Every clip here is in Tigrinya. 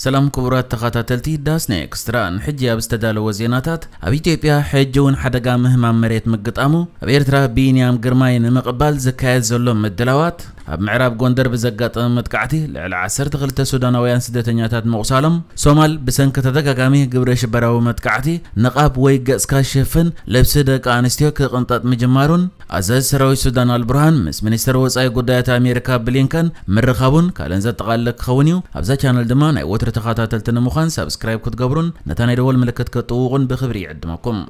ሰላም ክቡራት ተኸታተልቲ ዳስና ኤክስትራ፣ ንሕጂ ኣብ ዝተዳለወ ዜናታት፣ ኣብ ኢትዮጵያ ሕጂ እውን ሓደጋ ምህማም መሬት ምግጣሙ፣ ኣብ ኤርትራ ቢንያም ግርማይ ንምቕባል ዝካየድ ዘሎ ምድላዋት፣ ኣብ ምዕራብ ጎንደር ብዘጋጠመ መጥቃዕቲ ልዕሊ ዓሰርተ ክልተ ሱዳናውያን ስደተኛታት ምቑሳሎም፣ ሶማል ብሰንኪ ተደጋጋሚ ግብረ ሽበራዊ መጥቃዕቲ ንቓብ ወይ ገጽካ ሽፍን ልብሲ ደቂ ኣንስትዮ ክቕንጠጥ ምጅማሩን፣ ኣዛዚ ሰራዊት ሱዳን ኣልቡርሃን ምስ ሚኒስተር ወጻኢ ጉዳያት ኣሜሪካ ብሊንከን ምርኻቡን ካልእን ዘጠቓለለ ክኸውን እዩ። ኣብዛ ቻነል ድማ ናይ ወትሪ ተኸታተልቲ ንምዃን ሳብስክራይብ ክትገብሩን ነታ ናይ ደወል ምልክት ክትጥውቑን ብኽብሪ ይዕድመኩም።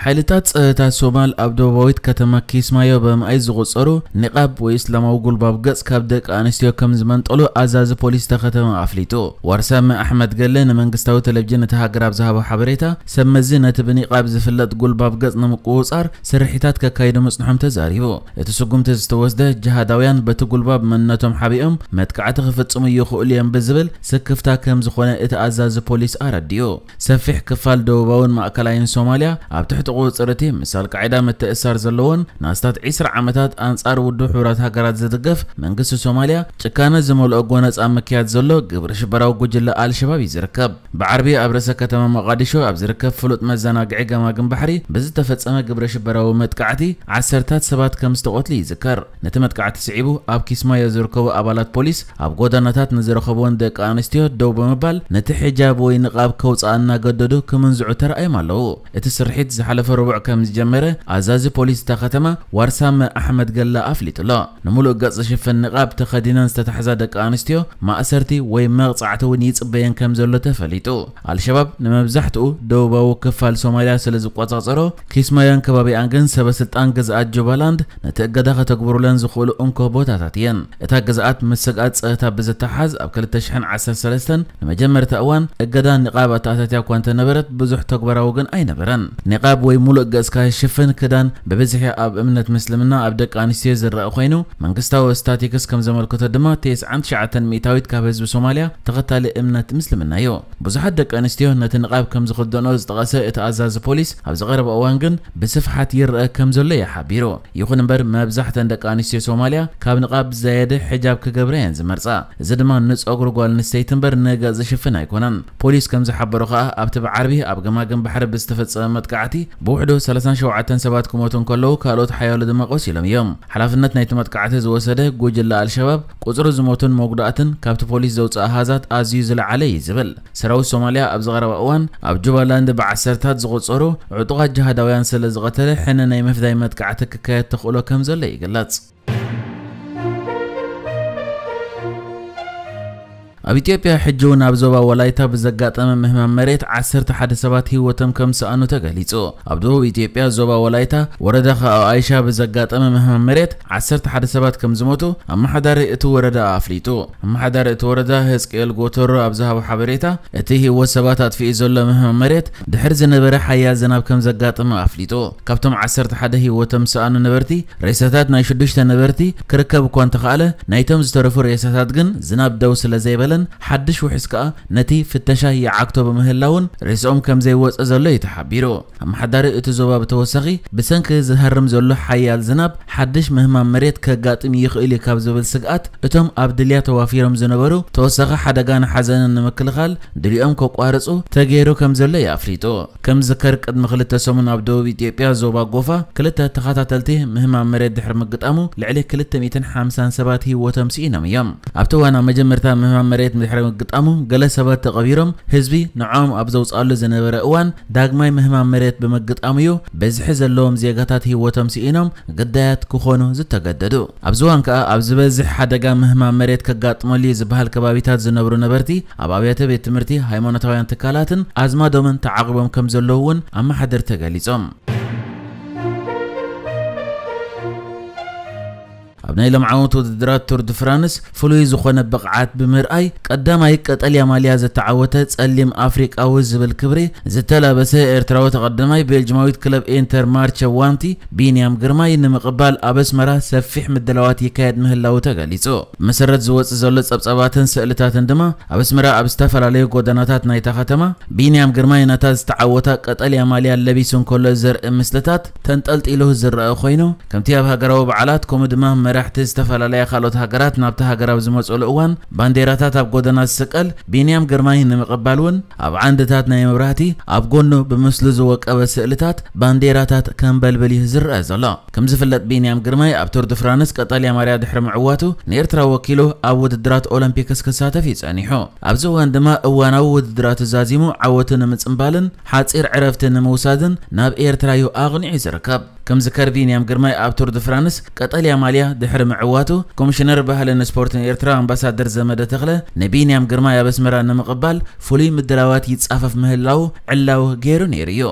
ሓይልታት ጸጥታ ሶማል ኣብ ደቡባዊት ከተማ ኪስማዮ ብምኣይ ዝቑጸሩ ኒቓብ ወይ እስላማዊ ጉልባብ ገጽ ካብ ደቂ ኣንስትዮ ከም ዝመንጠሉ ኣዛዚ ፖሊስ እታ ከተማ ኣፍሊጡ። ዋርሳመ ኣሕመድ ገለ ንመንግስታዊ ቴሌቪዥን እታ ሃገር ኣብ ዝሃቦ ሓበሬታ፣ ሰብ መዚ ነቲ ብኒቓብ ዝፍለጥ ጉልባብ ገጽ ንምቁጽጻር ስርሒታት ከካይዱ ምጽንሖም ተዛሪቡ። እቲ ስጉምቲ ዝተወስደ፣ ጅሃዳውያን በቲ ጉልባብ መንነቶም ሓቢኦም መጥቃዕቲ ክፍጽሙ ይኽእሉ እዮም ብዝብል ስክፍታ ከም ዝኾነ እቲ ኣዛዚ ፖሊስ ኣረዲኡ። ሰፊሕ ክፋል ደቡባውን ማእከላይን ሶማልያ ኣብ ትሕቲ ቁጽጽር እቲ ምስ ኣልቃዒዳ ምትእስሳር ዘለዎን ንኣስታት ዒስራ ዓመታት ኣንጻር ውድብ ሕቡራት ሃገራት ዝድገፍ መንግስቲ ሶማልያ ጭካነ ዝመልኦ ጎነጽ ኣብ ምክያድ ዘሎ ግብረ ሽበራዊ ጉጅለ ኣልሸባብ እዩ ዝርከብ። ብዓርቢ ኣብ ርእሰ ከተማ ሞቓዲሾ ኣብ ዝርከብ ፍሉጥ መዘናግዒ ገማግም ባሕሪ ብዝተፈጸመ ግብረ ሽበራዊ መጥቃዕቲ ዓሰርታት ሰባት ከም ዝተቐትሉ ይዝከር። ነቲ መጥቃዕቲ ስዒቡ ኣብ ኪስማዮ ዝርከቡ ኣባላት ፖሊስ ኣብ ጎደናታት ንዝረኸብወን ደቂ ኣንስትዮ ደው ብምባል ነቲ ሒጃብ ወይ ንቓብ ከውጽኣ እናገደዱ ክምንዝዑ ተራእዮም ኣለዉ። እቲ ስርሒት ዝሓለፈ ረቡዕ ከም ዝጀመረ ኣዛዚ ፖሊስ እታ ከተማ ዋርሳመ ኣሕመድ ገላ ኣፍሊጡ ኣሎ። ንምሉእ ገጽ ዝሽፍን ንቓብ ተኸዲነን ዝተታሕዛ ደቂ ኣንስትዮ ማእሰርቲ ወይ መቕጻዕቲ እውን ይጽበየን ከም ዘሎ ተፈሊጡ። ኣልሸባብ ንመብዛሕትኡ ደቡባዊ ክፋል ሶማልያ ስለ ዝቆጻጸሮ፣ ኪስማዮን ከባቢኣን ግን ሰበ ስልጣን ግዝኣት ጁባላንድ ነቲ እገዳ ከተግብሩለን ዝኽእሉ እንኮ ቦታታት እየን። እታ ግዝኣት ምስ ስግኣት ጸጥታ ብዝተሓዝ ኣብ ክልተ ሽሕን ዓሰርተ ሰለስተን ንመጀመርታ እዋን እገዳ ኒቓብ ኣተኣታትያ እኳ እንተነበረት ብዙሕ ተግባራዊ ግን ኣይነበረን። ኒቓብ ወይ ሙሉእ ገጽካ ዝሽፍን ክዳን ብብዝሒ ኣብ እምነት ምስልምና ኣብ ደቂ ኣንስትዮ ዝረአ ኮይኑ፣ መንግስታዊ ስታቲክስ ከም ዘመልክቶ ድማ ተስዓን ትሽዓተን ሚእታዊት ካብ ህዝቢ ሶማልያ ተኸታሊ እምነት ምስልምና እዩ። ብዙሓት ደቂ ኣንስትዮ ነቲ ንቓብ ከም ዝኽደንኦ ዝጠቐሰ እቲ ኣዛዚ ፖሊስ፣ ኣብዚ ቀረባ እዋን ግን ብስፍሓት ይረአ ከም ዘሎ እዩ ሓቢሩ። ይኹን እምበር መብዛሕተን ደቂ ኣንስትዮ ሶማልያ ካብ ንቓብ ዝዛየደ ሕጃብ ክገብራ እየን ዝመርጻ። እዚ ድማ ንጸጉሪ ጓል ኣንስተይቲ እምበር ንገጽ ዝሽፍን ኣይኮነን። ፖሊስ ከም ዝሓበሮ ከኣ ኣብቲ ብዓርቢ ኣብ ገማግም ባሕሪ ብዝተፈጸመ መጥቃዕቲ ብውሕዱ ሰላሳን ሸውዓተን ሰባት ክሞቱ እንከለዉ ካልኦት ሓያሎ ድማ ቆሲሎም እዮም። ሓላፍነት ናይቲ መጥቃዕቲ ዝወሰደ ጉጅለ ኣልሸባብ ቁጽሪ ዝሞቱን መጉዳእትን ካብቲ ፖሊስ ዘውጽእ ኣሃዛት ኣዝዩ ዝለዓለ እዩ ዝብል። ሰራዊት ሶማልያ ኣብዚ ቀረባ እዋን ኣብ ጁባላንድ ብዓሰርታት ዝቑጸሩ ዕጡቓት ጅሃዳውያን ስለ ዝቐተለ ሕነ ናይ ምፍዳይ መጥቃዕቲ ክካየድ ተኽእሎ ከም ዘሎ ይግለጽ። ኣብ ኢትዮጵያ ሕጂ እውን ኣብ ዞባ ወላይታ ብዘጋጠመ ምህማም መሬት ዓሰርተ ሓደ ሰባት ህይወቶም ከም ዝሰኣኑ ተገሊጹ። ኣብ ደቡብ ኢትዮጵያ ዞባ ወላይታ ወረዳ ከኣኣይሻ ብዘጋጠመ ምህማም መሬት ዓሰርተ ሓደ ሰባት ከም ዝሞቱ ኣመሓዳሪ እቲ ወረዳ ኣፍሊጡ። ኣመሓዳሪ እቲ ወረዳ ህዝቅኤል ጎተሮ ኣብ ዝሃቦ ሓበሬታ፣ እቲ ህይወት ሰባት ኣጥፊኡ ዘሎ ምህማም መሬት ድሕሪ ዝነበረ ሓያል ዝናብ ከም ዘጋጠመ ኣፍሊጡ። ካብቶም ዓሰርተ ሓደ ህይወቶም ዝሰኣኑ ነበርቲ ሬሳታት ናይ ሽዱሽተ ነበርቲ ክርከብ እኳ እንተኸኣለ፣ ናይቶም ዝተረፉ ሬሳታት ግን ዝናብ ደው ስለ ዘይበለን ሓድሽ ውሕስ ከኣ ነቲ ፍተሻ ይዓግቶ ብምህላውን ሬስኦም ከም ዘይወጸ ዘሎ እዩ ተሓቢሩ። ኣመሓዳሪ እቲ ዞባ ብተወሳኺ ብሰንኪ ዝሃርም ዘሎ ሓያል ዝናብ ሓድሽ ምህማም መሬት ከጋጥም ይኽእል እዩ ካብ ዝብል ስግኣት እቶም ኣብ ድልያ ተዋፊሮም ዝነበሩ ተወሳኺ ሓደጋን ሓዘንን ንምክልኻል ድልኦም ከቋርጹ ተገይሩ ከም ዘሎ እዩ ኣፍሊጡ። ከም ዝከር ቅድሚ ክልተ ሰሙን ኣብ ደቡብ ኢትዮጵያ ዞባ ጎፋ ክልተ ተኸታተልቲ ምህማም መሬት ድሕሪ ምግጣሙ ልዕሊ ክልተ ሚእትን ሓምሳን ሰባት ህይወቶም ስኢኖም እዮም። ኣብቲ እዋን ኣብ መጀመርታ ምህማም መሬት ድሕሪ ምግጣሙ ገለ ሰባት ተቐቢሮም ህዝቢ ንዖም ኣብ ዘውፅኣሉ ዝነበረ እዋን ዳግማይ ምህማም መሬት ብምግጣሙ እዩ በዝሒ ዘለዎም ዜጋታት ህይወቶም ስኢኖም ግዳያት ክኾኑ ዝተገደዱ። ኣብዚ እዋን ከኣ ኣብ ዝበዝሕ ሓደጋ ምህማም መሬት ከጋጥመሉ እዩ ዝበሃል ከባቢታት ዝነብሩ ነበርቲ ኣብ ኣብያተ ቤት ትምህርቲ፣ ሃይማኖታውያን ትካላትን ኣዝማዶምን ተዓቑቦም ከም ዘለዉ እውን ኣመሓደርቲ ተገሊጾም። ኣብ ናይ ሎምዓውንት ውድድራት ቱር ድ ፍራንስ ፍሉይ ዝኾነ ብቕዓት ብምርኣይ ቀዳማይ ቀጠልያ ማልያ ዝተዓወተ ጸሊም ኣፍሪቃዊ ዝብል ክብሪ ዝተላበሰ ኤርትራዊ ተቐዳማይ ቤልጅማዊት ክለብ ኢንተር ማርቸ ዋንቲ ቢንያም ግርማይ ንምቕባል ኣብ ኣስመራ ሰፊሕ ምድላዋት ይካየድ ምህላዉ ተገሊጹ። ብመሰረት ዝወጽእ ዘሎ ጸብጻባትን ስእልታትን ድማ ኣብ ኣስመራ ኣብ ዝተፈላለዩ ጎደናታት ናይታ ከተማ ቢንያም ግርማይ ነታ ዝተዓወታ ቀጠልያ ማልያ ለቢሱ እንከሎ ዘርኢ ምስልታት ተንጠልጢሉ ዝረአ ኮይኑ፣ ከምቲ ኣብ ሃገራዊ በዓላት ከምኡ ድማ መራሕቲ ዝተፈላለያ ካልኦት ሃገራት ናብቲ ሃገር ኣብ ዝመፅሉ እዋን ባንዴራታት ኣብ ጎደና ዝስቀል ቢንያም ግርማይ ንምቕባል እውን ኣብ ዓንድታት ናይ መብራህቲ ኣብ ጎኑ ብምስሉ ዝወቀበ ስእልታት ባንዴራታት ከንበልብል እዩ ዝረአ ዘሎ። ከም ዝፍለጥ ቢንያም ግርማይ ኣብ ቱር ድ ፍራንስ ቀጠልያ ማልያ ድሕሪ ምዕዋቱ ንኤርትራ ወኪሉ ኣብ ውድድራት ኦሎምፒክስ ክሳተፍ እዩ ጸኒሑ። ኣብዚ እዋን ድማ እዋናዊ ውድድራቱ ዛዚሙ ዓወቱ ንምጽንባልን ሓጺር ዕረፍቲ ንምውሳድን ናብ ኤርትራ እዩ ኣቕኒዑ ዝርከብ። ከም ዝከር ቢንያም ግርማይ ኣብ ቱር ድ ፍራንስ ቀጠልያ ማልያ ድሕሪ ምዕዋቱ ኮሚሽነር ባህልን ስፖርትን ኤርትራ ኣምባሳደር ዘመደ ተኽለ ንቢንያም ግርማይ ኣብ ኣስመራ ንምቕባል ፍሉይ ምድላዋት ይጻፈፍ ምህላው ዕላዊ ገይሩ ነይሩ እዩ።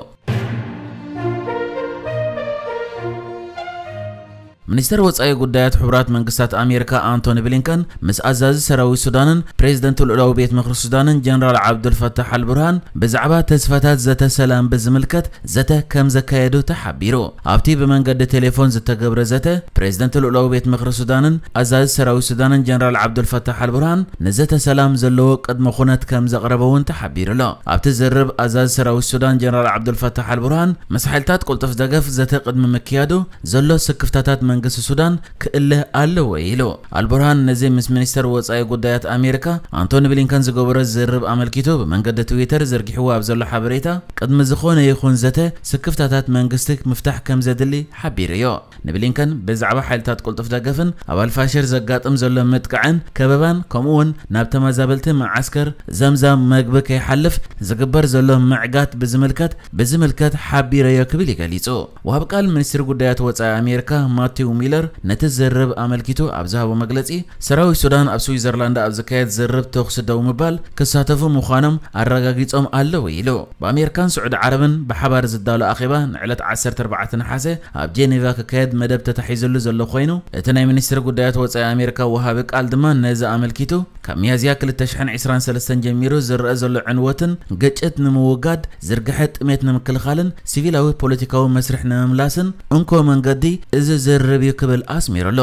ሚኒስተር ወጻኢ ጉዳያት ሕቡራት መንግስታት ኣሜሪካ ኣንቶኒ ብሊንከን ምስ ኣዛዚ ሰራዊት ሱዳንን ፕሬዝደንት ልኡላዊ ቤት ምኽሪ ሱዳንን ጀነራል ዓብዱልፈታሕ ኣልቡርሃን ብዛዕባ ተስፋታት ዘተ ሰላም ብዝምልከት ዘተ ከም ዘካየዱ ተሓቢሩ። ኣብቲ ብመንገዲ ቴሌፎን ዝተገብረ ዘተ፣ ፕሬዝደንት ልኡላዊ ቤት ምኽሪ ሱዳንን ኣዛዚ ሰራዊት ሱዳንን ጀነራል ዓብዱልፈታሕ ኣልቡርሃን ንዘተ ሰላም ዘለዎ ቅድመ ኩነት ከም ዘቕረበ እውን ተሓቢሩ ኣሎ። ኣብቲ ዝርርብ ኣዛዚ ሰራዊት ሱዳን ጀነራል ዓብዱልፈታሕ ኣልቡርሃን ምስ ሓይልታት ቅልጡፍ ደገፍ ዘተ ቅድሚ ምክያዱ ዘሎ ስክፍታታት መንግስቲ ሱዳን ክእለ ኣለዎ ኢሉ። ኣልቡርሃን ነዚ ምስ ሚኒስተር ወጻኢ ጉዳያት ኣሜሪካ ኣንቶኒ ብሊንከን ዝገበሮ ዝርርብ ኣመልኪቱ ብመንገዲ ትዊተር ዘርጊሕዎ ኣብ ዘሎ ሓበሬታ ቅድሚ ዝኾነ ይኹን ዘተ ስክፍታታት መንግስቲ ምፍታሕ ከም ዘድሊ ሓቢሩ እዩ። ንብሊንከን ብዛዕባ ሓይልታት ቅልጡፍ ደገፍን ኣብ ኣልፋሽር ዘጋጥም ዘሎ ምጥቃዕን ከበባን ከምኡ እውን ናብ ተመዛበልቲ መዓስከር ዘምዛም መግቢ ከይሓልፍ ዝግበር ዘሎ ምዕጋት ብዝምልከት ብዝምልከት ሓቢረዮ ክብል እዩ ገሊጹ። ወሃብ ቃል ሚኒስትሪ ጉዳያት ወጻኢ ኣሜሪካ ማቲው ሚለር ነቲ ዝርርብ ኣመልኪቱ ኣብ ዝሃቦ መግለጺ ሰራዊት ሱዳን ኣብ ስዊዘርላንድ ኣብ ዝካየድ ዝርርብ ተኹሲ ደው ምባል ክሳተፉ ምዃኖም ኣረጋጊጾም ኣለዉ ኢሉ። ብኣሜሪካን ስዑዲ ዓረብን ብሓባር ዝዳሎ ኣኼባ ንዕለት ዓሰርተ ኣርባዕተ ነሓሰ ኣብ ጄኔቫ ክካየድ መደብ ተታሒዝሉ ዘሎ ኮይኑ፣ እቲ ናይ ሚኒስትሪ ጉዳያት ወጻኢ ኣሜሪካ ወሃቢ ቃል ድማ ነዚ ኣመልኪቱ፣ ካብ ሚያዝያ ክልተ ሽሕን ዕስራን ሰለስተን ጀሚሩ ዝረኣ ዘሎ ዕንወትን ግጭት ንምውጋድ፣ ዝርግሐ ጥሜት ንምክልኻልን ሲቪላዊ ፖለቲካዊ መስርሕ ንምምላስን እንኮ መንገዲ እዚ ዝርርብ እዩ ክብል ኣስሚሩሉ።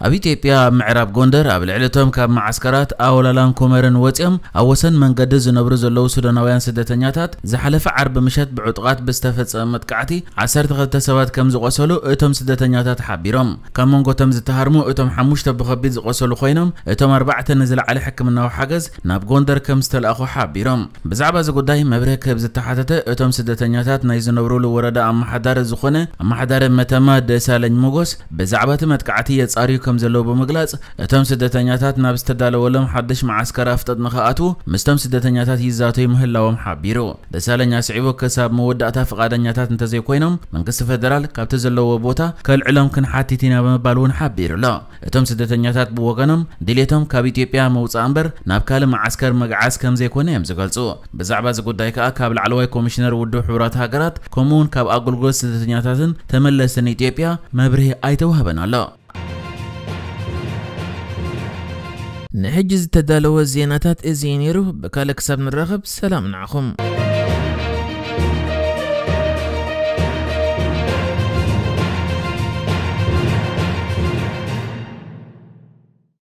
ኣብ ኢትዮጵያ ኣብ ምዕራብ ጎንደር ኣብ ልዕሊ እቶም ካብ መዓስከራት ኣውላላን ኮመርን ወፂኦም ኣብ ወሰን መንገዲ ዝነብሩ ዘለዉ ሱዳናውያን ስደተኛታት ዝሓለፈ ዓርቢ ምሸት ብዕጡቓት ብዝተፈጸመ መጥቃዕቲ ዓሰርተ ክልተ ሰባት ከም ዝቖሰሉ እቶም ስደተኛታት ሓቢሮም። ካብ መንጎ እቶም ዝተሃርሙ እቶም ሓሙሽተ ብኸቢድ ዝቖሰሉ ኮይኖም እቶም ኣርባዕተ ንዝለዓለ ሕክምናዊ ሓገዝ ናብ ጎንደር ከም ዝተላእኹ ሓቢሮም። ብዛዕባ እዚ ጉዳይ መብርሂ ክህብ ዝተሓተተ እቶም ስደተኛታት ናይ ዝነብሩሉ ወረዳ ኣመሓዳሪ ዝኾነ ኣመሓዳሪ መተማ ደሳለኝ ሞጎስ ብዛዕባ እቲ መጥቃዕቲ የጻርዩ ከም ዘለዉ ብምግላጽ፣ እቶም ስደተኛታት ናብ ዝተዳለወሎም ሓድሽ መዓስከር ኣፍጠጥ ንኽኣትዉ ምስቶም ስደተኛታት ይዛተዩ ምህላዎም ሓቢሩ። ደሳለኝ ኣስዒቡ፣ ክሳብ መወዳእታ ፍቓደኛታት እንተዘይኮይኖም መንግስቲ ፌደራል ካብቲ ዘለዎ ቦታ ከልዕሎም ክንሓትት ኢና ብምባል እውን ሓቢሩ ኣሎ። እቶም ስደተኛታት ብወገኖም ድሌቶም ካብ ኢትዮጵያ መውጻእ እምበር ናብ ካልእ መዓስከር ምግዓዝ ከም ዘይኮነ እዮም ዝገልጹ። ብዛዕባ እዚ ጉዳይ ከኣ ካብ ላዕለዋይ ኮሚሽነር ውድብ ሕቡራት ሃገራት ከምኡውን ካብ ኣገልግሎት ስደተኛታትን ተመለስትን ኢትዮጵያ መብርሂ ኣይተዋህበን ኣሎ። ንሕጂ ዝተዳለወ ዜናታት እዚ እዩ ነይሩ። ብካልእ ክሳብ ንራኸብ ሰላም ንዓኹም።